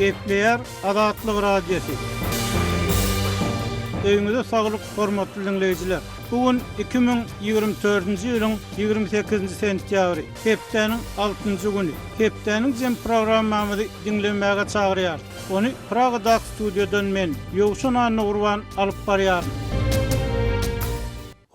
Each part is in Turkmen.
Gepleýär Azatlyk Radiosy. Öýüňize saglyk, hormatly diňleýjiler! Bu gün 2024-nji ýylyň 28-nji sentýabry, hepdäniň altynjy güni. Hepdäniň jem programmamyzy diňlemäge çagyrýarys. Ony Pragadaky studiýadan men, Ýowşan Annagurban alyp barýaryn.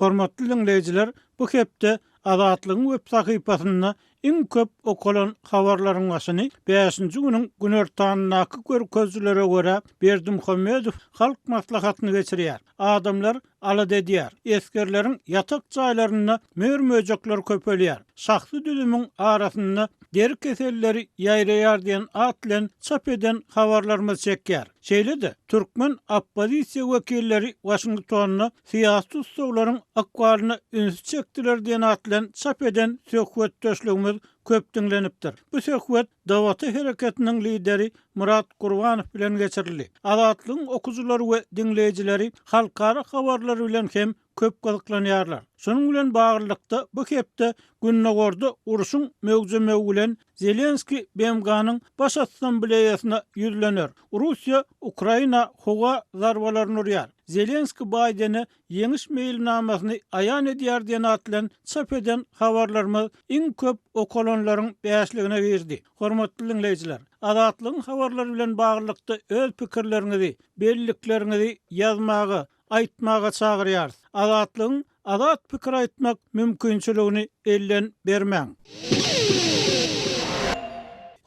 Hormatly diňleýjiler, bu hepde Azatlygyň web sahypasynda iň köp okalan habarlaryň başyny bäşinji günüň günortanyndaky görkezijilere görä, Berdimuhamedow Halk Maslahatyny geçirýär. Adamlar alada edýär. Esgerleriň ýatak jaýlarynda mör-möjekler köpelýär. Şahsy düzümiň arasynda deri keselleri ýaýraýar diýen at bilen çap eden habarlarymyz çekýär. Şeýle-de, türkmen oppozisiýa wekilleri Waşingtonda syýasy tussaglaryň ykbalyna ünsi çekdiler diýen at bilen çap eden söhbetdeşligimiz köp diňlenipdir. Bu söhbet Dawata hereketiniň lideri Myrat Gurbanow bilen geçirildi. Azatlygyň okyjylary we diňleýjileri halkara habarlary bilen hem köp gyzyklanýarlar. Şunuň bilen baglylykda, bu hepde Gündogarda urşuň möwjemegi bilen Zelenskiý BMG-niň Baş Assambleýasyna ýüzlener. Russiýa Ukraina howa zarbalaryny urýar. Zelenskiý Baýdene ýeňiş meýilnamasyny aýan edýär diýen at bilen çap eden habarlarymyz iň köp okalanlaryň bäşligine girdi. Hormatly diňleýjiler, Azatlygyň habarlary bilen baglylykda öz pikirleriňizi, bellikleriňizi ýazmaga, aýtmaga çagyrýarys. Azatlygyň azat pikir aýtmak mümkinçiligini elden bermäň.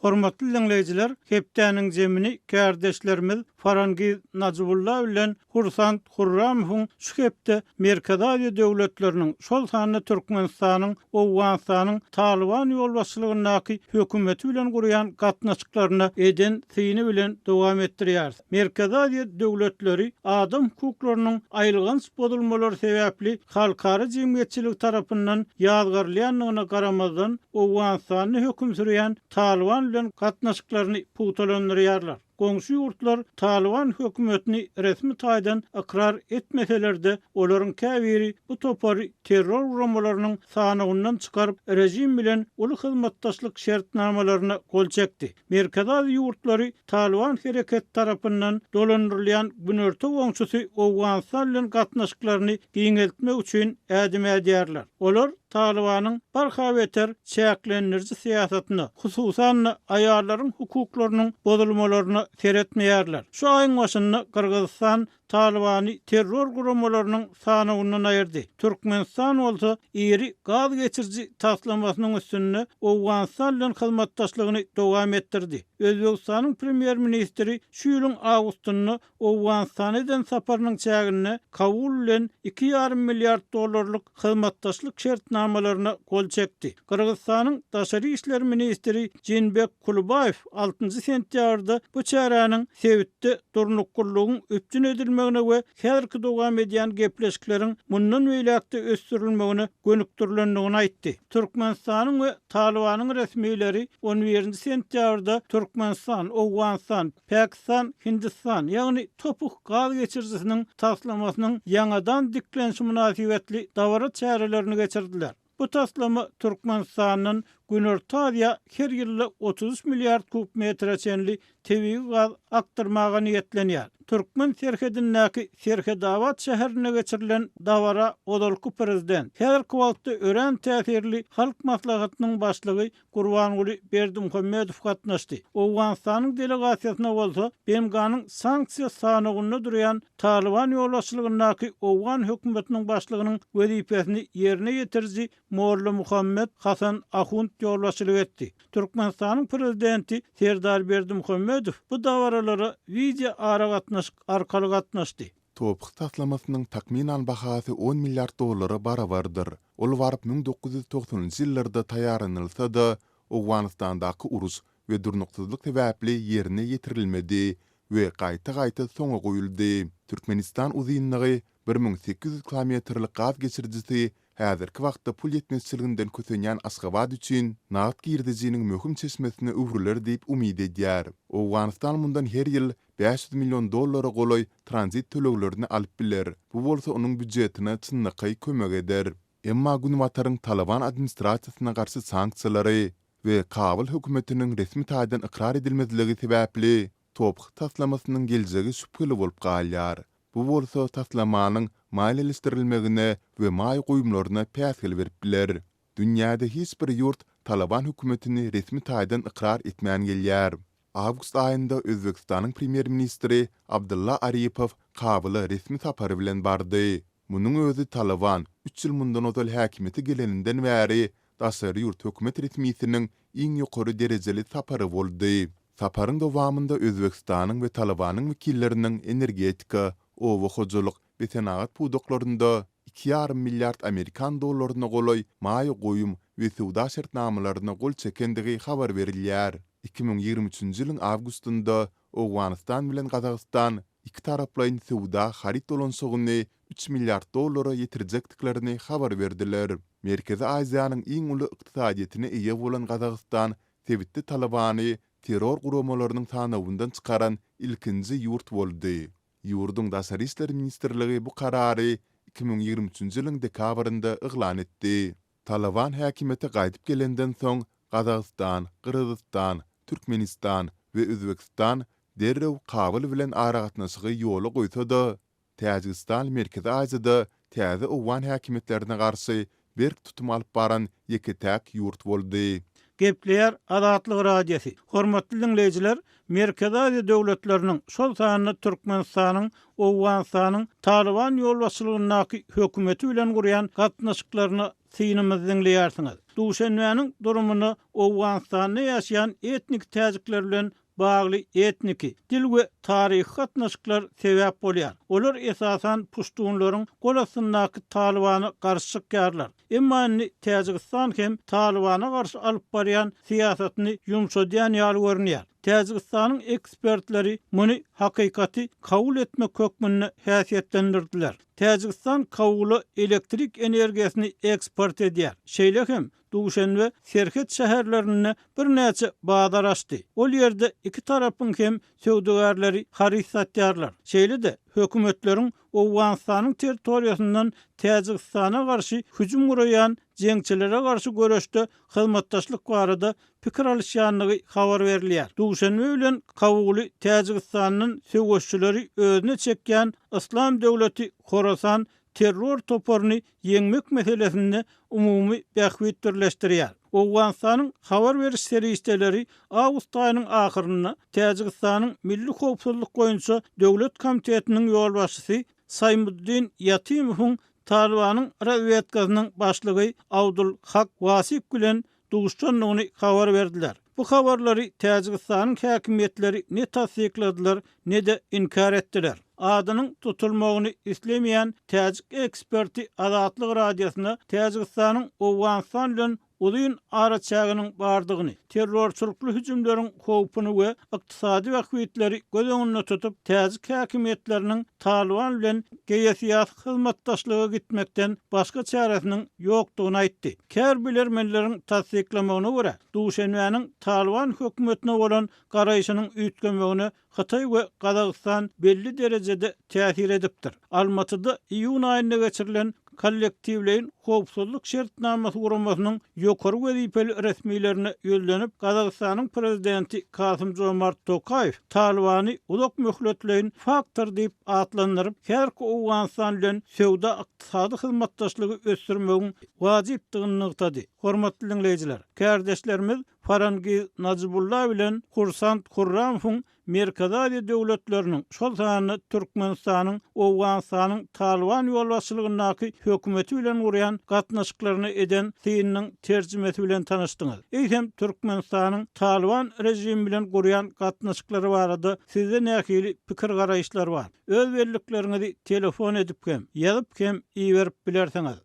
Hormatly diňleýjiler, hepdäniň jemini kärdeşlerimiz Farangiz Najybulla bilen Hursant Hurramowyň şu hepde Merkezi Aziýa döwletleriniň, şol sanda Türkmenistanyň Owganystanyň Talyban ýolbaşçylygyndaky hökümeti bilen gurýan gatnaşyklaryna eden syny bilen dowam etdirýäris. Merkezi Aziýa döwletleri adam hukuklarynyň aýylganç bozulmalary sebäpli halkara jemgyýetçiligi tarapyndan ýazgarylýandygyna garamazdan, Owganystanda höküm sürýän Talyban bilen gatnaşyklaryny pugtalandyrýarlar. Goňşy ýurtlar Talyban hökümetini resmi taýdan ykrar etmeseler-de, olaryň käbiri bu topary terror guramalarynyň sanawyndan çykaryp, režim bilen uly hyzmatdaşlyk şertnamalaryna gol çekdi. Merkezi Aziýa ýurtlary Talyban hereketi tarapyndan dolandyrylýan günorta goňşusy Owganystan bilen gatnaşyklaryny giňeltmek üçin ädim ädýärler. Olar Talybanyň barha beter çäklendiriji syýasatyna, hususan-da, aýallaryň hukuklarynyň bozulmalaryna seretmeýärler. Şu aýyň başynda Gyrgyzystan Talybany terror guramalarynyň sanawyndan aýyrdy. Türkmenistan bolsa iri gaz geçiriji taslamasynyň üstünde Owganystan bilen hyzmatdaşlygyny dowam etdirdi. Özbegistanyň premýer-ministri şu ýylyň awgustynda Owganystana eden saparynyň çäginde Kabul bilen iki ýarym milliard dollarlyk hyzmatdaşlyk şertnamalaryna gol çekdi. Gyrgyzystanyň daşary işler ministri Jeenbek Kulubaýew altynjy sentýabrda bu çäräniň sebitde durnuklylygyň üpjün edilmegine we häzirki dowam edýän gepleşikleriň mundan beýläk-de ösdürilmegine gönükdirilendigini aýtdy. Türkmenistanyň we Talybanyň resmileri on birinji sentýabrda Türkmenistan, Owganystan, Pakistan, Hindistan, ýagny Topuh gaz geçirijisiniň taslamasynyň ýaňadan diklenişi mynasybetli dabara çärelerini geçirdiler. Bu taslama Türkmenistandan Günorta Aziýa her ýylda 33 milliard kub metre çenli tebigy gaz akdyrmaga niýetlenýär. Türkmen serhedindäki Serhedabat şäherinde geçirilen dabara ozalky prezident, häzirki wagtda örän täsirli Halk Maslahatynyň başlygy Gurbanguly Berdimuhamedow gatnaşdy. Owganystanyň delegasiýasyna bolsa BMG-niň sanksiýa sanawynda durýan Talyban ýolbaşçylygyndaky owgan hökümetiniň başlygynyň wezipesini ýerine ýetiriji Molla Muhammet Hasan Ahund ýolbaşçylyk etdi. Türkmenistanyň Prezidenti Serdar Berdimuhamedow bu dabaralara wideoaragatnaşyk arkaly gatnaşdy. Toph taslamasynyň takmynan bahasy on milliard dollara barabardyr. Ol baryp 1990-njy ýyllarda taýýarlanylsa-da, Owganystandaky uruş we durnuksyzlyk sebäpli ýerine ýetirilmedi we gaýta-gaýta soňa goýuldy. Türkmenistan uzynlygy 1800 kilometrlik gaz geçirijisi häzirki wagtda pul ýetmezçiliginden kösenýän Aşgabat üçin nagt girdejiniň möhüm çeşmesine öwrüler diýip umyt edýär. Owganystan mundan her ýyl 500 million dollara golaý tranzit töleglerini alyp biler, bu bolsa onuň býujetine çynlakaý kömek eder. Emma Günbataryň Talyban administrasiýasyna garşy sanksiýalary we Kabul hökümetiniň resmi taýdan ykrar edilmezligi sebäpli. TOPH taslamasynyň geljegi şübheli bolup galýar. Bu bolsa taslamanyň maliýeleşdirilmegine we maýa goýumlaryna päsgel berip biler. Dünýäde hiç bir ýurt Talyban hökümetini resmi taýdan ykrar etmän gelýär. Awgust aýynda Özbegistanyň premýer-ministri Abdylla Aripow Kabula resmi sapar bilen bardy. Munuň özi Talyban üç ýyl mundan ozal häkimiýete geleninden bäri daşary ýurt hökümet resmisiniň iň ýokary derejeli sapary boldy. Saparyň dowamynda Özbegistanyň we Talybanyň wekilleriniň energetika, oba hojalyk we senagat pudaklarynda iki ýarym milliard amerikan dollaryna golaý maýa goýum we söwda şertnamalaryna gol çekendigi habar berilýär. 2023-nji ýylyň awgustynda Owganystan bilen Gazagystan ikitaraplaýyn söwda haryt dolanyşygyny üç milliard dollara ýetirjekdiklerini habar berdiler. Merkezi Aziýanyň iň uly ykdysadyýetine eýe bolan Gazagystan sebitde Talybany terror guramalarynyň sanawyndan çykaran ilkinji ýurt boldy. Ýurduň Daşary işler ministrligi bu karary 2023-nji ýylyň dekabrynda yglan etdi. Talyban häkimiýete gaýdyp gelenden soň, Gazagystan, Gyrgyzystan, Türkmenistan we Özbegistan derrew Kabul bilen aragatnaşygy ýola goýsa-da, Täjigistan Merkezi Aziýada täze owgan häkimiýetlerine garşy berk tutum alyp baran ýeke-täk ýurt boldy. Gepleýär Azatlyk Radiosy. Hormatly diňleýjiler, Merkezi Aziýa döwletleriniň, şol sanda Türkmenistanyň Owganystanyň Talyban ýolbaşçylygyndaky hökümeti bilen gurýan gatnaşyklaryna synymyzy diňleýärsiňiz. Duşenbäniň durumyna Owganystanda ýaşaýan etniki täjikler bilen bagly etniki, dil we taryhy gatnaşyklar sebäp bolýar. Olar esasan puştunlaryň gol astyndaky Talybana garşy çykýarlar. Emma indi Täjigistan hem Talybana garşy alyp barýan syýasatyny ýumşadýan ýaly görünýär. Täjigistanyň ekspertleri muny hakykaty kabul etmek hökmünde häsiýetlendirdiler. Täjigistan Kabula elektrik energiýasyny eksport edýär. Şeýle hem Duşenbe serhet şäherlerinde birnäçe bazar açdy. Ol ýerde iki tarapyň hem söwdagärleri haryt satýarlar. Şeýle-de, hökümetleriň Owganystanyň territoriýasyndan Täjigistana garşy hüjüm guraýan jeňçilere garşy göreşde hyzmatdaşlyk barada pikir alyşýandygy habar berilýär. Duşenbe bilen Kabuly Täjigistandan söweşçileri özüne çekýän Yslam döwleti Horasan terror toparyny ýeňmek meselesinde umumy bähbit birleşdirýär. Owganystanyň habar beriş serişdeleri awgust aýynyň ahyrynda Täjigistanyň Milli howpsuzlyk boýunça döwlet komitetiniň ýolbaşçysy Saýmuddin Ýatimowyň Talybanyň razwedkasynyň başlygy Abdul Hak Wasik bilen duşandygyny habar berdiler. Bu habarlary Täjigistanyň häkimiýetleri ne tassykladylar, ne-de inkär etdiler. Adynyň tutulmagyny islemeýän täjik eksperti Azatlyk Radiosyna Täjigistanyň Owganystan bilen uzyn araçäginiň bardygyny, terrorçylykly hüjümleriň howpuny we ykdysady bähbitleri göz öňünde tutup, täjik häkimiýetleriniň Talyban bilen geosyýasy hyzmatdaşlyga gitmekden başga çäresiniň ýokdugyny aýtdy. Käbir bilermenleriň tassyklamagyna görä, Duşenbäniň Talyban hökümetine bolan garaýşynyň üýtgemegine Hytaý we Gazagystan belli derejede täsir edipdir. Almatyda iýun aýynda geçirilen Kollektiwleýin howpsuzlyk şertnamasy guramasynyň ýokary wezipeli resmilerine ýüzlenip, Gazagystanyň prezidenti Kasym-Jomart Tokaýew Talybany uzak möhletleýin faktor diýip atlandyryp, häzirki Owganystan bilen söwda-ykdysady hyzmatdaşlygy ösdürmegiň wajypdygyny nygtady. Hormatly diňleýjiler, kärdeşlerimiz Farangiz Najibulla bilen Hursand Hurramowyň Merkezi Aziýa döwletleriniň, şol sanda Türkmenistanyň Owganystanyň Talyban ýolbaşçylygyndaky hökümeti bilen gurýan gatnaşyklaryna eden synynyň terjimesi bilen tanyşdyňyz. Eýsem, Türkmenistanyň Talyban režimi bilen gurýan gatnaşyklary barada sizde nähili pikir-garaýyşlar bar? Öz bellikleriňizi telefon edip hem, ýazyp hem iberip bilersiňiz.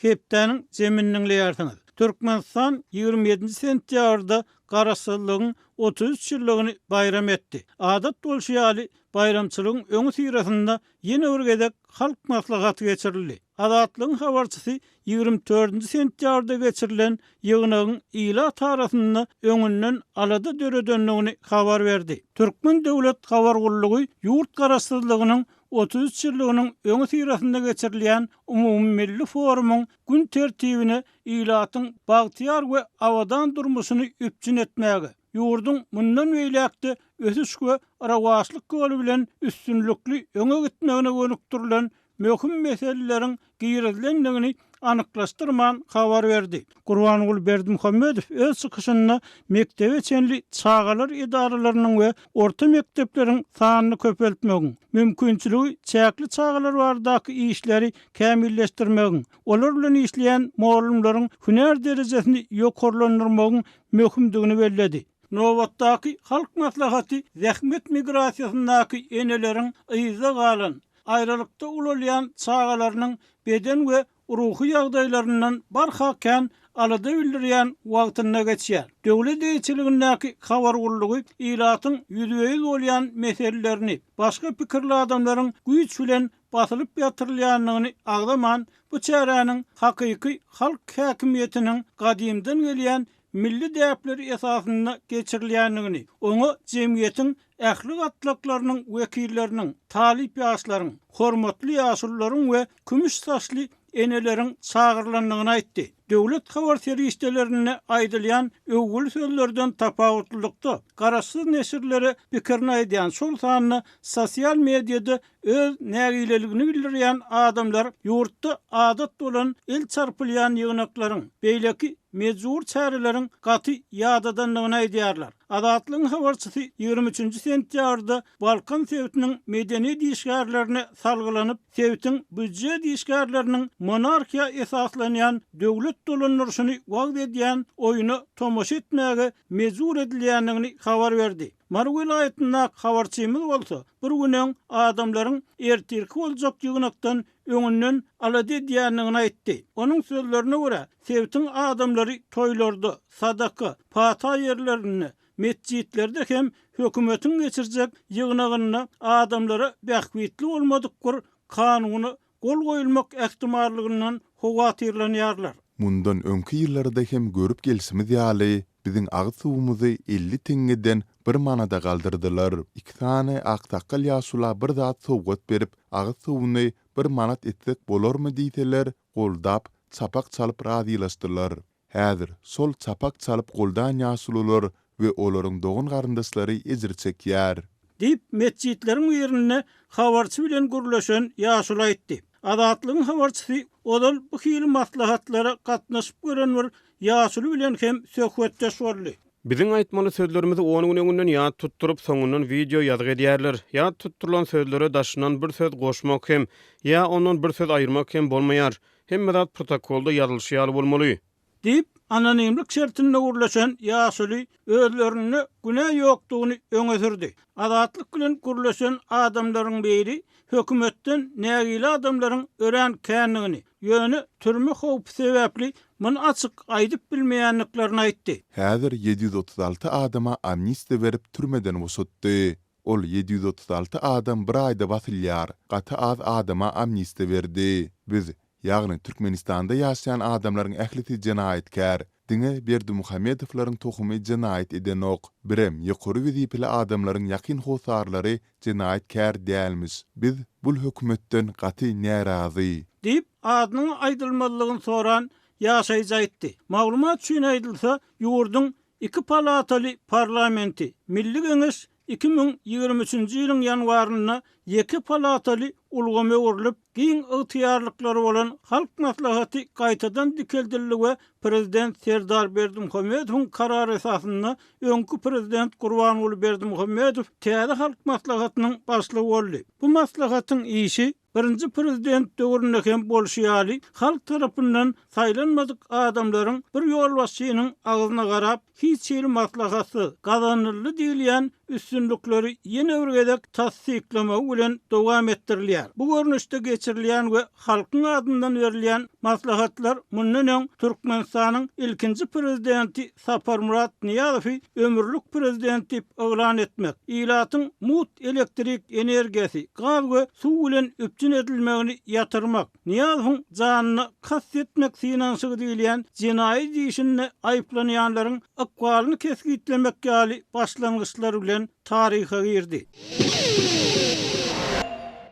Hepdäniň jemini diňleýärsiňiz. Türkmenistan 27-nji sentýabrda Garaşsyzlygyň 33 ýyllygyny baýram etdi. Adat bolşy ýaly, baýramçylygyň öňüsyrasynda ýene bir gezek Halk Maslahaty geçirildi. Azatlygyň habarçysy 24-nji sentýabrda geçirilen ýygnagyň ilat arasynda öňünden alada döredendigini habar berdi. Türkmen döwlet habar gullugy ýurt Garaşsyzlygynyň 33 ýyllygynyň öňüsyrasynda geçirilýän umumymilli forumyň gün tertibine ilatyň bagtyýar we abadan durmuşyny üpjün etmäge, ýurduň mundan beýläk-de ösüş we rowaçlyk ýoly bilen üstünlikli öňe gitmegine gönükdirilen möhüm meseleleriň girizilendigini anyklaşdyrman habar berdi. Gurbanguly Berdimuhamedow öz çykyşynda mekdebe çenli çagalar edaralarynyň we orta mekdepleriň sanyny köpeltmegiň, mümkinçiligi çäkli çagalar baradaky işleri kämilleşdirmegiň, olar bilen işleýän mugallymlaryň hünär derejesini ýokarlandyrmagyň möhümdigini belledi. Nobatdaky Halk Maslahaty zähmet migrasiýasyndaky eneleriň yzda galan, aýralykda ulalýan çagalarynyň beden we ruhy ýagdaýlaryndan barha kän alada bildirýän wagtynda geçýär. Döwlet eýeçiligindäki habar gullugy ilatyň ýüzbe-ýüz bolýan meselelerini, başga pikirli adamlaryň güýç bilen basylyp ýatyrylýandygyny agzaman, bu çäräniň hakyky halk häkimiýetiniň gadymdan gelýän milli däpleri esasynda geçirilýändigini, oňa jemgyýetiň ähli gatlaklarynyň wekilleriniň, talyp ýaşlaryň, hormatly ýaşulularyň we kümüş saçly eneleriň çagyrylandygyny aýtdy. Döwlet habar serişdelerinde aýdylýan öwgüli sözlerden tapawutlylykda, garaşsyz neşirlere pikirini aýdýan, şol sanda sosial mediada öz nägileligini bildirýän adamlar ýurtda adat bolan el çarpylýan ýygnaklaryň, beýleki mejbury çäreleriň gaty ýadadandygyny aýdýarlar. Azatlygyň habarçysy 23 nji sentýabrda Balkan sebitiniň medeniýet işgärlerine salgylanyp, sebitiň býujet işgärleriniň monarhiýa esaslanýan döwlet dolandyryşyny wagyz edýän oýuna tomaşa etmäge mejbur edilýändigini habar berdi. Mary welaýatyndaky habarçymyz bolsa, bir gün öň adamlaryň ertirki boljak ýygnakdan öňünden alada edýändigini aýtdy. Onuň sözlerine görä, sebitiň adamlary toýlarda, sadaka, pata ýerlerinde, metjitlerde hem hökümetiň geçirjek ýygnagynda adamlara bähbitli bolmadyk bir kanuna gol goýulmak ähtimallygyndan howatyrlanýarlar. Mundan öňki ýyllarda hem görüp gelşimiz ýaly, biziň agyz suwumyzy 50 teňňeden bir manada galdyrdylar. Iki sany aksakgal ýaşula bir zat sowgat berip, agyz suwuny bir manat etsek bolarmy diýseler, goldap, çapak çalyp razylaşdylar. Häzir şol çapak çalyp goldan ýaşulular we olaryň dogan-garyndaşlary ejir çekýär. Diýip, metjitleriň birinde habarçy bilen gürleşen ýaşuly aýtdy. Azatlygyň habarçysy ozal bu hili maslahatlara gatnaşyp gören bir ýaşuly bilen hem söhbetdeş boldy. Biziň aýtmaly sözlerimizi on gün öňünden ýat tutduryp, soňundan wideo ýazgy edýärler. Ýat tutdurylan sözlere daşyndan bir söz goşmak hem, ýa ondan bir söz aýyrmak hem bolmaýar. Hemme zat protokolda ýazylyşy ýaly bolmaly. Diýip, anonimlik şertinde gürleşen ýaşuly özlerinde günä ýokdugyny öňe sürdi. Azatlyk bilen gürleşen adamlaryň biri hökümetden nägile adamlaryň örän kändigini, ýöne türme howpy sebäpli muny açyk aýdyp bilmeýändiklerini aýtdy. Häzir 736 adama amnistiýa berip türmeden boşatdy. Ol 736 adam bir aýda basylýar, gaty az adama amnistiýa berdi. Biz, ýagny Türkmenistanda ýaşaýan adamlaryň ählisi jenaýatkär. Diňe Berdimuhamedowlaryň tohumy jenaýat edenok. Birem ýokary wezipeli adamlaryň ýakyn hossarlary jenaýatkär dälmiş. Biz bul hökümetden gaty närazy. Diýip, adynyň aýdylmazlygyny soran ýaşaýjy aýtdy. Maglumat üçin aýdylsa, ýurduň Iki palataly parlamenti, Milli Geňeş 2023-nji ýylyň ýanwarynda ýeke palataly ulgama öwrülip, giň ygtyýarlyklary bolan Halk Maslahaty gaýtadan dikeldildi we Prezident Serdar Berdimuhamedowyň karary esasynda öňki Prezident Gurbanguly Berdimuhamedow täze Halk Maslahatynyň başlygy boldy. Bu maslahatyň işi Birinji prezident döwründe hem bolşy ýaly, halk tarapyndan saýlanmadyk adamlaryň bir ýolbaşçynyň agzyna garap, hiç hili maslahatsyz, gazanyldy diýilýän üstünlikleri ýene bir gezek tassyklamagy bilen dowam etdirilýär. Bu görnüşde geçirilýän we halkyň adyndan berilýän maslahatlar mundan öň Türkmenistanyň ilkinji prezidenti Saparmyrat Nyýazowy ömürlik prezident diýip yglan etmek, ilatyň mugt elektrik energiýasy, gaz we suw bilen üpjün edilmegini ýatyrmak, Nyýazowyň janyna kast etmek synanyşygy diýilýän jenaýat işinde aýyplanýanlaryň ykbalyny kesgitlemek ýaly başlangyçlar bilen taryha girdi.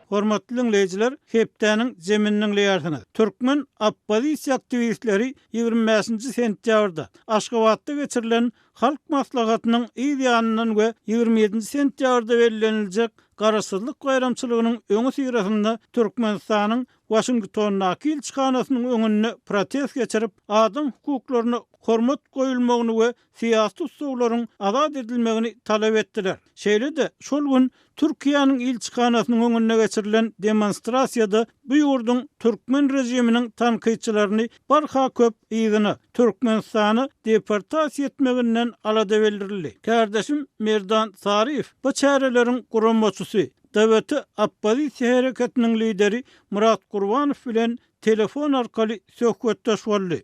Hormatly diňleýjiler, hepdäniň jemini diňleýärsiňiz. Türkmen oppozisiýa aktiwistleri 25-nji sentýabrda Aşgabatda geçirilen Halk Maslahatynyň yz ýanyndan we 27-nji sentýabrda belleniljek Garaşsyzlyk baýramçylygynyň öňüsyrasynda Türkmenistanyň Waşingtondaky ilçihanasynyň öňünde protest geçirip, adam hukuklaryna hormat goýulmagyny we syýasy tussaglaryň azat edilmegini talap etdiler. Şeýle-de, şol gün Türkiýäniň ilçihanasynyň öňünde geçirilen demonstrasiýada bu ýurduň türkmen režiminiň tankytçylaryny barha köp yzyna, Türkmenistana deportasiýa etmeginden alada bildirildi. Kärdeşim Merdan Saryýew bu çäreleriň guramaçysy, DWT oppozisiýa hereketiniň lideri Myrat Gurbanow bilen telefon arkaly söhbetdeş boldy.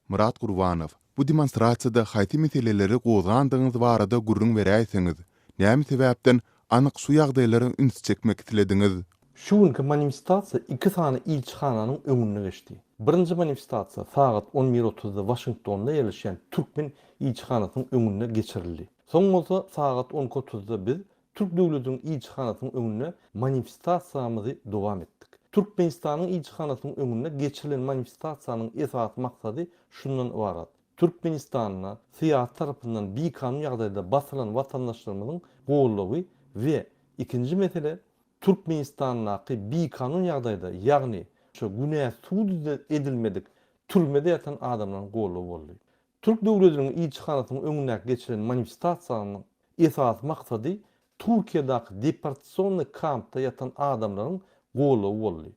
Myrat Gurbanow, Bu demonstrasiýada haýsy meseleleri gozgandygyňyz barada gürrüň beräýseňiz? Näme sebäpden anyk şu ýagdaýlara üns çekmek islediňiz? Şu günki manifestasiýa iki sany ilçihananyň öňünde geçdi. Birinji manifestasiýa sagat on bir otuzda Waşingtonda ýerleşýän türkmen ilçihanasynyň öňünde geçirildi. Soň bolsa sagat on iki otuzda biz Türk döwletiniň ilçihanasynyň öňünde manifestasiýamyzy dowam etdik. Türkmenistanyň ilçihanasynyň öňünde geçirilen manifestasiýanyň esasy maksady şundan ybarat, Türkmenistanda syýasy tarapyndan bikanun ýagdaýda basylan watandaşlarymyzyň goldawy we ikinji mesele Türkmenistandaky bikanun ýagdaýda ýagny şo günä sud edilmedik türmede ýatan adamlaryň goldawy boldy. Türk döwletiniň ilçihanasynyň öňündäki geçiren manifestasiýanyň esasy maksady Türkiýedäki deportasionnyý kampda ýatan adamlaryň goldawy boldy.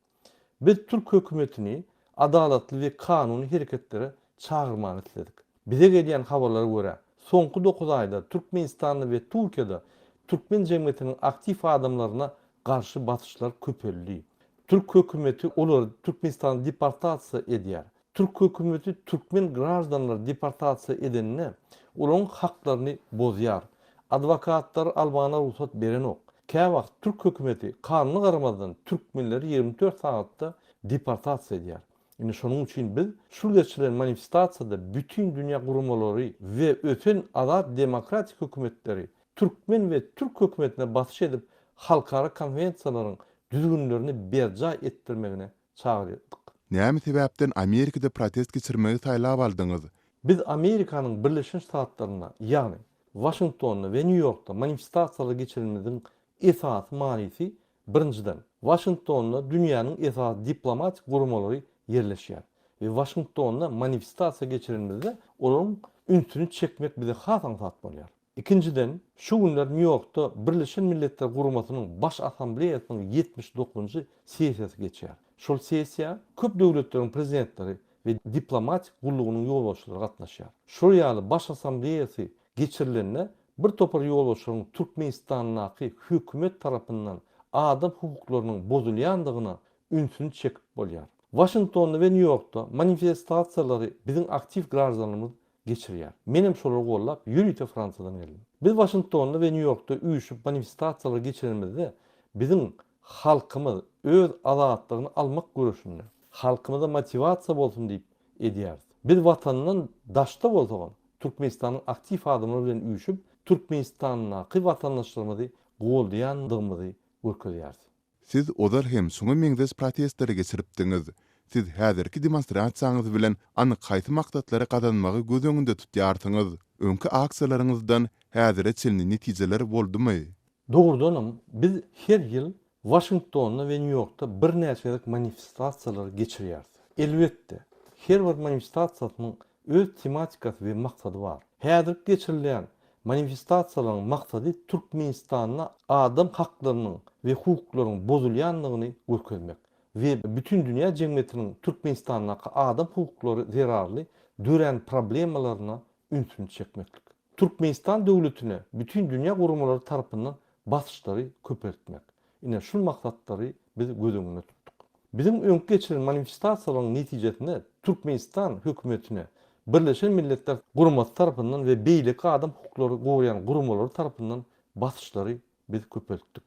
Biz türk hökümetini adalatly we kanuny hereketlere çagyrmany isledik. Bize gelýän habarlara görä, soňky dokuz aýda Türkmenistanda we Türkiýede türkmen jemgyýetiniň aktiw adamlaryna garşy basyşlar köpeldi. Türk hökümeti olary Türkmenistana deportasiýa edýär. Türk hökümeti türkmen graždanlary deportasiýa edende, olaryň haklaryny bozýar. Adwokatlary almagyna rugsat berenok. Käwagt türk hökümeti kanuna garamazdan türkmenleri 24 sagatda deportasiýa edýär. Indi şonuň üçin biz şul geçirilen manifestasiýada bütin dünýä guramalary we ösen azat demokratik hökümetleri türkmen we türk hökümetine basyş edip halkara konwensiýalaryň düzgünlerini berjaý etdirmegine çagyrdyk. Näme sebäpden Amerikada protest geçirmegi saýlap aldyňyz? Biz Amerikanyň Birleşen Ştatlarynda, ýagny Waşingtonda we Nýu-Ýorkda manifestasiýalar geçirenimiziň esasy manysy, birinjiden, Waşingtonda dünýäniň esasy diplomatik guramalary ýerleşýär we Waşingtonda manifestasiýa geçirenimizde olaryň ünsüni çekmek bize has aňsat bolýar. Ikinjiden, şu günler Nýu-Ýorkda Birleşen Milletler Guramasynyň Baş Assambleýasynyň 79-njy sessiýasy geçýär. Şol sessiýa köp döwletleriň prezidentleri we diplomatik gullugynyň ýolbaşçylary gatnaşýar. Şol ýaly Baş Assambleýasy geçirilende bir topar ýolbaşçylaryň Türkmenistandaky hökümet tarapyndan adam hukuklarynyň bozulýandygyna ünsüni çekip bolýar. Waşingtonda we Nýu-Ýorkda manifestasiýalary biziň aktiw graždanlarymyz geçirýär. Menem şolary gollap, ýörite Fransiýadan geldim. Biz Waşingtonda we Nýu-Ýorkda üýşüp manifestasiýalar geçirenimizde, biziň halkymyz öz azatlygyny almak göreşinde, halkymyza motiwasiýa bolsun diýip edýäris. Biz Watandan daşda bolsagam, Türkmenistanyň aktiw adamlary bilen üýşüp, Türkmenistandaky watandaşlarymyzy goldaýandygymyzy görkezýäris. Siz ozal hem şuňa meňzeş protestleri geçiripdiňiz. Siz häzirki demonstrasiýaňyz bilen anyk haýsy maksatlary gazanmagy göz öňünde tutýarsyňyz? Öňki aksiýalaryňyzdan häzire çenli netijeler boldumy? Dogrudanam, biz her ýyl Waşingtonda we Nýu-Ýorkda birnäçe gezek manifestasiýalary geçirýäris. Elbetde, her bir manifestasiýasynyň öz tematikasy we maksady bar. Häzirki geçirilýän manifestasiýalaryň maksady Türkmenistanda adam haklarynyň we hukuklaryň bozulýandygyny görkezmek we bütindünýä jemgyýetiniň Türkmenistandaky adam hukuklary zerarly dörän problemalaryna ünsüni çekmeklik. Türkmenistan döwletine bütin dünýä guramalary tarapyndan basyşlary köpeltmek. Ine şul maksatlary biz göz öňünde tutduk. Biziň öňki geçiren manifestasiýalaryň netijesinde Türkmenistan hökümetine Birleşen Milletler Guramasy tarapyndan we beýleki adam hukuklary goraýan guramalary tarapyndan basyşlary biz köpeltdik.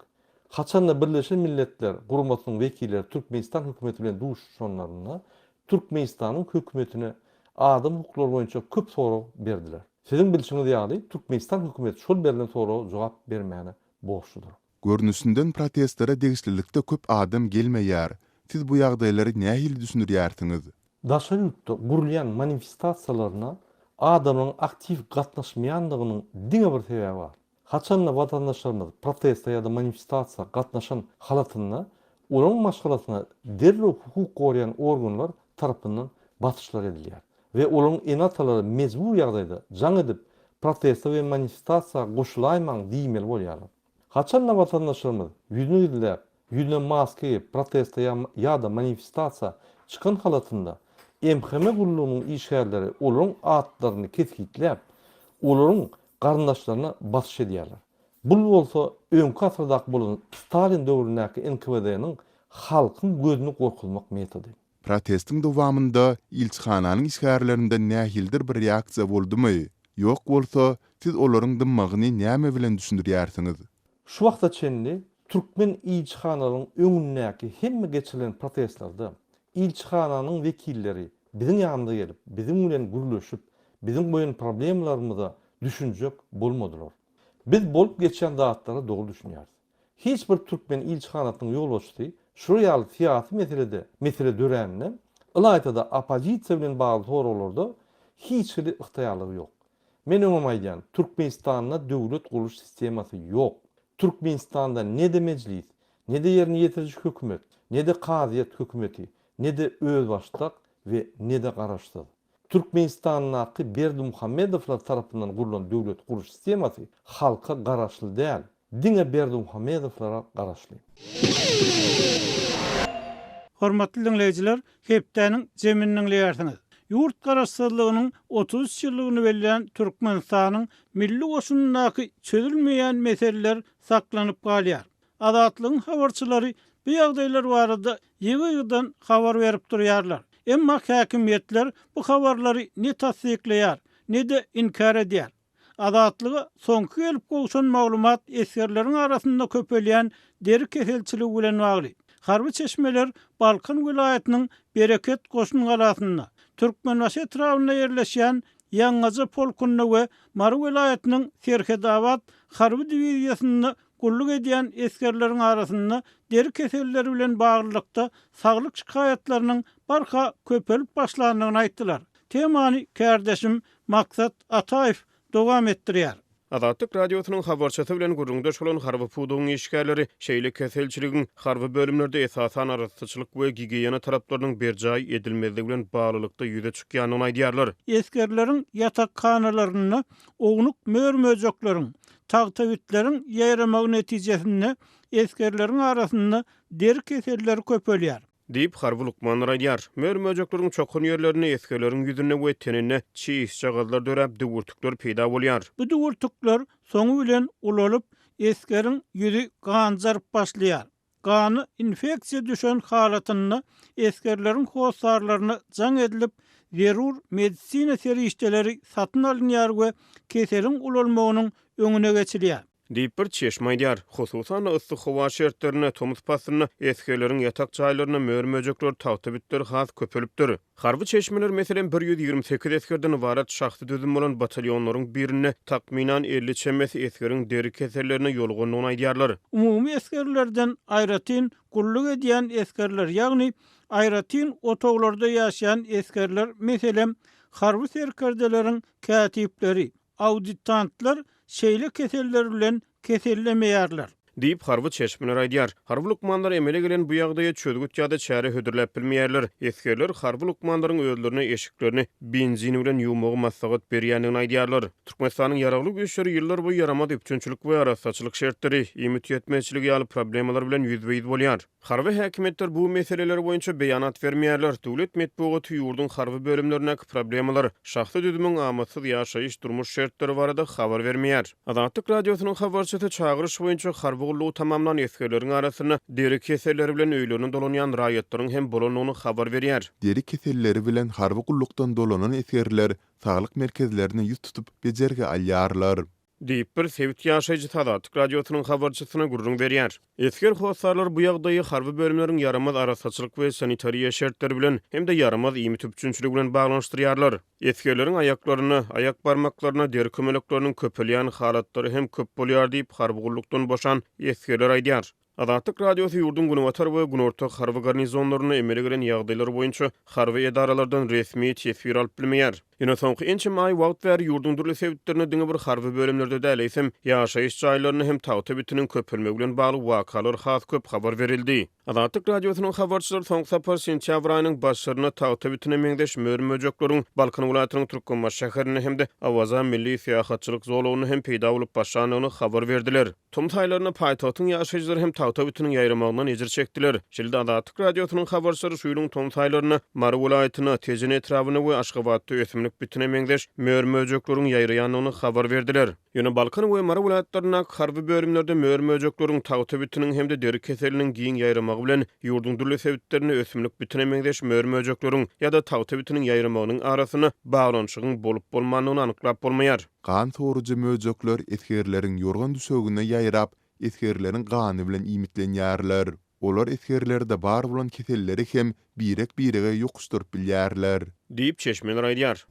Haçanda Birleşen Milletler Guramasynyň wekilleri Türkmenistan hökümeti bilen duşuşanlarynda Türkmenistanyň hökümetine adam hukuklary boýunça köp sorag berdiler. Siziň bilşiňiz ýaly, Türkmenistan hökümeti şol berlen soraga jogap bermäne borçludyr. Görnüşinden protestlere degişlilikde köp adam gelmeýär. Siz bu ýagdaýlary nähili düşündirýärsiňiz? Daşary ýurtda gurulýan manifestasiýalaryna adamlaryň aktiw gatnaşmaýandygynyň diňe bir sebäbi bar. Haçanda watandaşlarymyz proteste ýa-da manifestasiýa gatnaşan halatynda olaryň maşgalasyna derrew hukuk goraýan organlar tarapyndan basyşlar edilýär we olaryň ene-atalary mejbur ýagdaýda jaň edip proteste we manifestasiýa goşulaýmaň diýmeli bolýarlar. Haçanda watandaşlarymyz ýüzüni gizläp, ýüzüne maska geýip proteste ýa-da manifestasiýa çykan halatynda MHM gullugynyň işgärleri olaryň atlaryny kesgitläp, olaryň garyndaşlaryna basyş edýärler. Bul bolsa öňki asyrdaky bolan Stalin döwründäki NKWD-niň halkyň gözüni gorkuzmak metody. Protestiň dowamynda ilçihananyň işgärlerinden nähilidir bir reaksiýa boldumy? Ýok bolsa, siz olaryň dymmagyny näme bilen düşündirýärsiňiz? Şu wagta çenli türkmen ilçihanalaryň öňündäki hemme geçirilen protestlerde ilçihananyň wekilleri biziň ýanymyza gelip, biziň bilen gürleşip, biziň goýan problemalarymyza düşünjek bolmadylar. Biz bolup geçýän zatlara dogry düşünýäris. Hiç bir türkmen ilçihanasynyň ýolbaşçysy şular ýaly syýasy meselede mesele dörände, ylaýta-da oppozisiýa bilen bagly soraglarda hiç hili ygtyýarlygy ýok. Men öňem aýdýan, Türkmenistanda döwlet gurluş sistemasy ýok. Türkmenistanda ne-de mejlis, ne-de ýerine ýetiriji hökümet, ne-de kazyýet hökümeti, ne-de özbaşdak we ne-de garaşsyz. Türkmenistandaky Berdimuhamedowlar tarapyndan gurlan döwlet gurluş sistemasy halka garaşly däl, diňe Berdimuhamedowlara garaşly. Hormatly diňleýjiler, hepdäniň jemini diňleýärsiňiz. Ýurt Garaşsyzlygynyň 33 ýyllygyny bellän Türkmenistanyň Milli goşunyndaky çözülmeýän meseleler saklanyp galýar. Azatlygyň habarçylary bu ýagdaýlar barada ýygy-ýygydan habar berip durýarlar. Emma häkimiýetler bu habarlary ne tassyklaýar, ne-de inkär edýär. Azatlyga soňky gelip gowşan maglumat esgerleriň arasynda köpelýän deri keselçiligi bilen bagly. Harby çeşmeler Balkan welaýatynyň Bereket goşun galasynda, Türkmenbaşy etrabynda ýerleşýän Ýaňgaja polkunda we Mary welaýatynyň Serhetabat harby diwiziýasynda gulluk edýän esgerleriň arasynda deri keselleri bilen baglylykda saglyk şikaýatlarynyň barha köpelip başlandygyny aýtdylar. Temany kärdeşim Maksat Ataýew dowam etdirýär. Azatlyk Radiosynyň habarçysy bilen gürrüňdeş bolan harby pudagyň işgärleri şeýle keselçiligiň harby bölümlerde esasan arassaçylyk we gigiýena talaplarynyň berjaý edilmezligi bilen baglylykda ýüze çykýandygyny aýdýarlar. Esgerleriň ýatakhanalarynda ownuk mör-möjekleriň, tagtabitleriň ýaýramagy netijesinde esgerleriň arasynda deri keselleri köpelýär. Diýip, harby lukmanlar aýdýar. Mör-möjekleriň çokan ýerlerinde esgerleriň ýüzünde we teninde çişjagazlar döräp, düwürtikler peýda bolýar. Bu düwürtikler soňy bilen ulalyp, esgeriň ýüzi ganjaryp başlaýar. Gana infeksiýa düşen halatynda esgerleriň hossarlaryna jaň edilip, zerur medisina serişdeleri satyn alynýar we keseliň ulalmagynyň öňüne geçilýär. Diýip, bir çeşme aýdýar. Hususan-da, yssy howa şertlerinde, tomus paslynda esgerleriň ýatak jaýlarynda mör-möjekler, tagta bitler has köpelipdir. Harby çeşmeler, meselem, 128 esgerden ybarat şahsy düzüm bolan batalýonlaryň birinde takmynan 50 çemesi esgeriň deri kesellerine ýolugandygyny aýdýarlar. Umumy esgerlerden aýratyn gulluk edýän esgerler, ýagny aýratyn otaglarda ýaşaýan esgerler, meselem, harby serkerdeleriň kätipleri, Auditantlar şeýle keseller bilen kesellemeýärler. Diýip, harby çeşmeler aýdýar. Harby lukmanlar emele gelen bu ýagdaýa çözgüt ýa-da çäre hödürläp bilmeýärler. Esgerler harby lukmanlaryň özlerine eşiklerini benzin bilen ýuwmagy maslahat berýändigini aýdýarlar. Türkmenistanyň Ýaragly Güýçleri ýyllarboýy ýaramaz üpjünçilik we arassaçylyk şertleri, iýmit ýetmezçiligi ýaly problemalar bilen ýüzbe-ýüz bolýar. Harby häkimiýetler bu meseleler boýunça beýanat bermeýärler. Döwlet metbugaty ýurduň harby bölümlerindäki problemalar, şahsy düzümiň amatsyz ýaşaýyş-durmuş şertleri barada habar bermeýär. Azatlyk Radiosynyň habarçysy çagyryş boýunça harby gullugy tamamlan esgerleriň arasynda deri keselleri bilen öýlerine dolanýan raýatlaryň hem bolandygyny habar berýär. Deri keselleri bilen harby gullukdan dolanan esgerler saglyk merkezlerine ýüz tutup bejergi alýarlar. Diýip, bir sebit ýaşaýjysy Azatlyk Radiosynyň habarçysyna gürrüň berýär. Esger hossarlar bu ýagdaýy harby bölümleriň ýaramaz arassaçylyk we sanitariýa şertleri bilen hem-de ýaramaz iýmit üpjünçiligi bilen baglanyşdyrýarlar. Esgerleriň aýaklarynda, aýak barmaklarynda deri kömelekleriniň köpelýän halatlary hem köp bolýar diýip, harby gullukdan boşan esgerler aýdýar. Azatlyk Radiosy ýurduň günbatar we günorta harby garnizonlarynda emele gelen ýagdaýlar boýunça harby edaralardan resmi teswir alyp bilmeýär. Ýöne soňky ençeme aý wagt bäri ýurduň dürli sebitlerinde diňe bir harby bölümlerde däl, eýsem, ýaşaýyş jaýlarynda hem tagta bitiniň köpelmegi bilen bagly wakalar has köp habar berildi. Azatlyk Radiosynyň habarçylary soňky sapar sentýabr aýynyň başlarynda tagta bitine meňzeş mör-möjekleriň Balkan welaýatynyň Türkmenbaşy şäherinde hem-de Awaza milli syýahatçylyk zolagynda hem peýda bolup başlandygyny habar berdiler. Tomus aýlarynda paýtagtyň ýaşaýjylary hem tagta bitiniň ýaýramagyndan ejir çekdiler. Şeýle-de Azatlyk Radiosynyň habarçylary şu ýylyň tomus aýlarynda Mary welaýatynda, Tejen etrabynda we Aşgabatda ösümlik bitine meňzeş mör-möjekleriň ýaýraýandygyny habar berdiler. Ýöne Balkan we Mary welaýatlaryndaky harby bölümlerde mör-möjekleriň, tagta bitiniň hem-de deri keseliniň giň ýaýramagy bilen ýurduň dürli sebitlerinde ösümlik bitine meňzeş mör-möjekleriň ýa-da tagta bitiniň ýaýramagynyň arasynda baglanyşygyň bolup-bolmandygyny anyklap bolmaýar. Gan sorujy möjekler esgerleriň ýorgan-düşegine ýaýrap, esgerleriň gany bilen iýmitlenýärler. Olar esgerlerde bar bolan keselleri hem birek-birege ýokuşdyryp bilýärler. Diýip, çeşmeler aýdýar.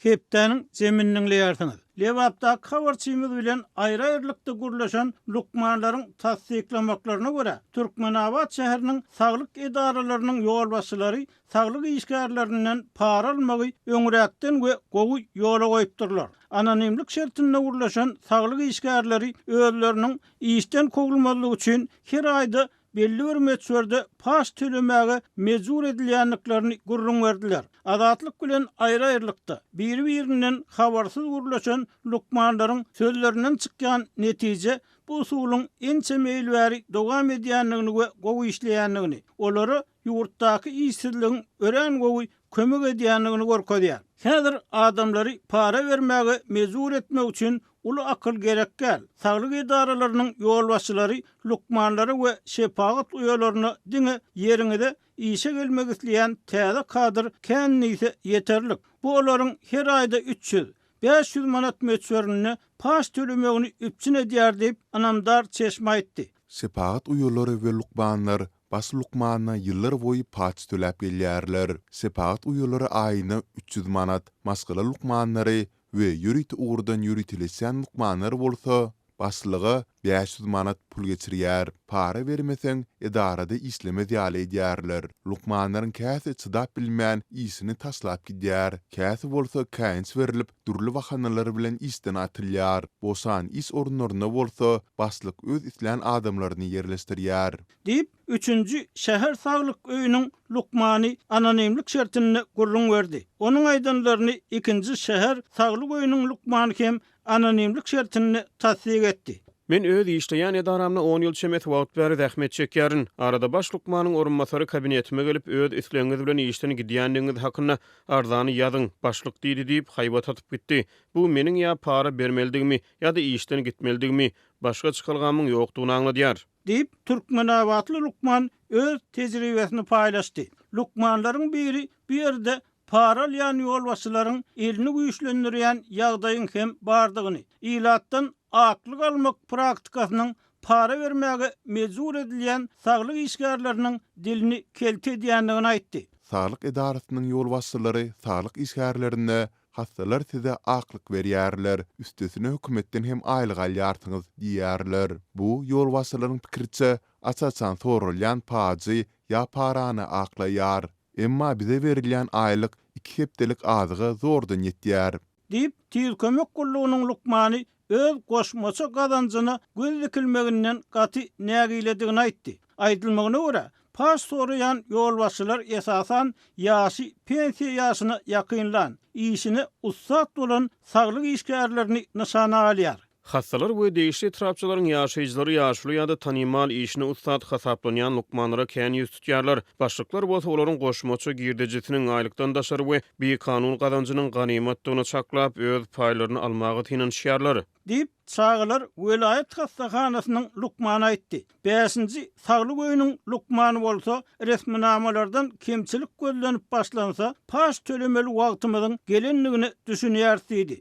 Hepdäniň jemini diňleýärsiňiz. Lebapdaky habarçymyz bilen aýry-aýrylykda gürleşen lukmanlaryň tassyklamaklaryna görä, Türkmenabat şäheriniň saglyk edaralarynyň ýolbaşçylary saglyk işgärlerinden para almagy öňräkden we gowy ýola goýupdyrlar. Anonimlik şertinde gürleşen saglyk işgärleri özleriniň işden kowulmazlygy üçin her aýda belli bir möçberde paç tölemäge mejbur edilýändiklerini gürrüň berdiler. Azatlyk bilen aýry-aýrylykda, biri-birinden habarsyz gürleşen lukmanlaryň sözlerinden çykýan netije bu usulyň ençeme ýyl bäri dowam edýändigini we gowy işleýändigini, olara ýurtdaky işsizligiň örän gowy kömek edýändigini görkezýär. Häzir adamlary para bermäge mejbur etmek üçin uly akyl gerek däl. Saglyk edaralarynyň ýolbaşçylary lukmanlara we şepagat uýalaryna diňe ýeriňize işe gelmek isleýän täze kadr kän diýse ýeterlik. Bu olaryň her aýda 300, 500 manat möçberinde paç tölemegini üpjün edýär diýip, ynamdar çeşme aýtdy. Şepagat uýalary we lukmanlar baş lukmana ýyllar boýy paç töläp gelýärler. Şepagat uýalary aýyna 300 manat, maşgala lukmanlary we ýörite ugurdan ýöriteleşýän lukmanlar bolsa başlyga 500 manat pul geçirýär. Para bermeseň, edarada işlemez ýaly edýärler. Lukmanlaryň käsi çydap bilmän, işini taşlap gidýär, käsi bolsa käýinç berlip, dürli bahanalar bilen işden atylýar. Boşan iş orunlaryna bolsa başlyk öz islän adamlaryny ýerleşdirýär. Diýip, üçünji şäher saglyk öýüniň lukmany anonimlik şertinde gürrüň berdi. Onuň aýdanlaryny ikinji şäher saglyk öýüniň lukmany hem anonimlik şertinde tassyk etdi. Men öz işleýän edaramda on ýyl çemesi wagt bäri zähmet çekýärin. Arada baş lukmanyň orunbasary kabinetime gelip, öz islegiňiz bilen işden gidýändigiňiz hakynda arzany ýazyň, başlyk diýdi diýip, haýbat atyp gitdi. Bu meniň ýa para bermelidigimi, ýa-da işden gitmelidigimi, başga çykalgamyň ýokdugyny aňladýar. Diýip, türkmenabatly lukman öz tejribesini paýlaşdy. Lukmanlaryň biri bu ýerde para alýan ýolbaşçylaryň elini güýçlendirýän ýagdaýyň hem bardygyny, ilatdan aklyk almak praktikasynyň para bermäge mejbur edilýän saglyk işgärleriniň dilini kelte edýändigini aýtdy. Saglyk edarasynyň ýolbaşçylary saglyk işgärlerine Hassalar size aklyk berýärler, üstesine hökümetden hem aýlyk alýarsyňyz diýýärler. Bu, ýolbaşçylaryň pikiriçe, aç-açan soralýan pajy ýa parany aklaýar. Emma bize berilýän aýlyk iki hepdelik azyga zordan ýetýär. Diýip, Tiz kömek gullugynyň lukmany öz goşmaça gazanjyna göz dikilmeginden gaty nägiledigini aýtdy. Aýdylmagyna görä, paç soraýan ýolbaşçylar esasan ýaşy pensiýa ýaşyna ýakynlan, işine ussat bolan saglyk işgärlerini nyşana alýar. Hassalar we degişli etrapçalaryň ýaşaýjylary ýaşuly ýa-da tanymal, işine ussat hasaplanýan lukmanlara kän ýüz tutýarlar. Başlyklar bolsa olaryň goşmaça girdejisiniň, aýlykdan daşary we bikanun gazanjynyň ganymatdygyny çaklap, öz paýlaryny almaga synanyşýarlar. Diýip, çagalar welaýat hassahanasynyň lukmany aýtdy. Bäşinji saglyk öýüniň lukmany bolsa, resminamalardan kemçilik gözlenip başlansa, paç tölemeli wagtymyzyň gelendigine düşünýäris diýdi.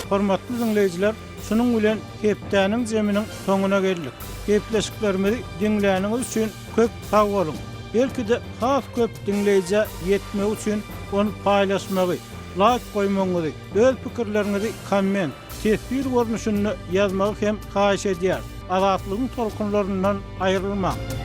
Hormatly diňleýjiler, şunuň bilen hepdäniň jeminiň soňuna geldik. Gepleşiklerimizi diňläniňiz üçin köp sag boluň! Belki-de has köp diňleýjä ýetmegi üçin ony paýlaşmagy, laýk goýmagyňyzy, öz pikirleriňizi komment. teswir görnüşinde ýazmagy hem haýyş edýäris. Azatlygyň tolkunlaryndan aýrylmaň!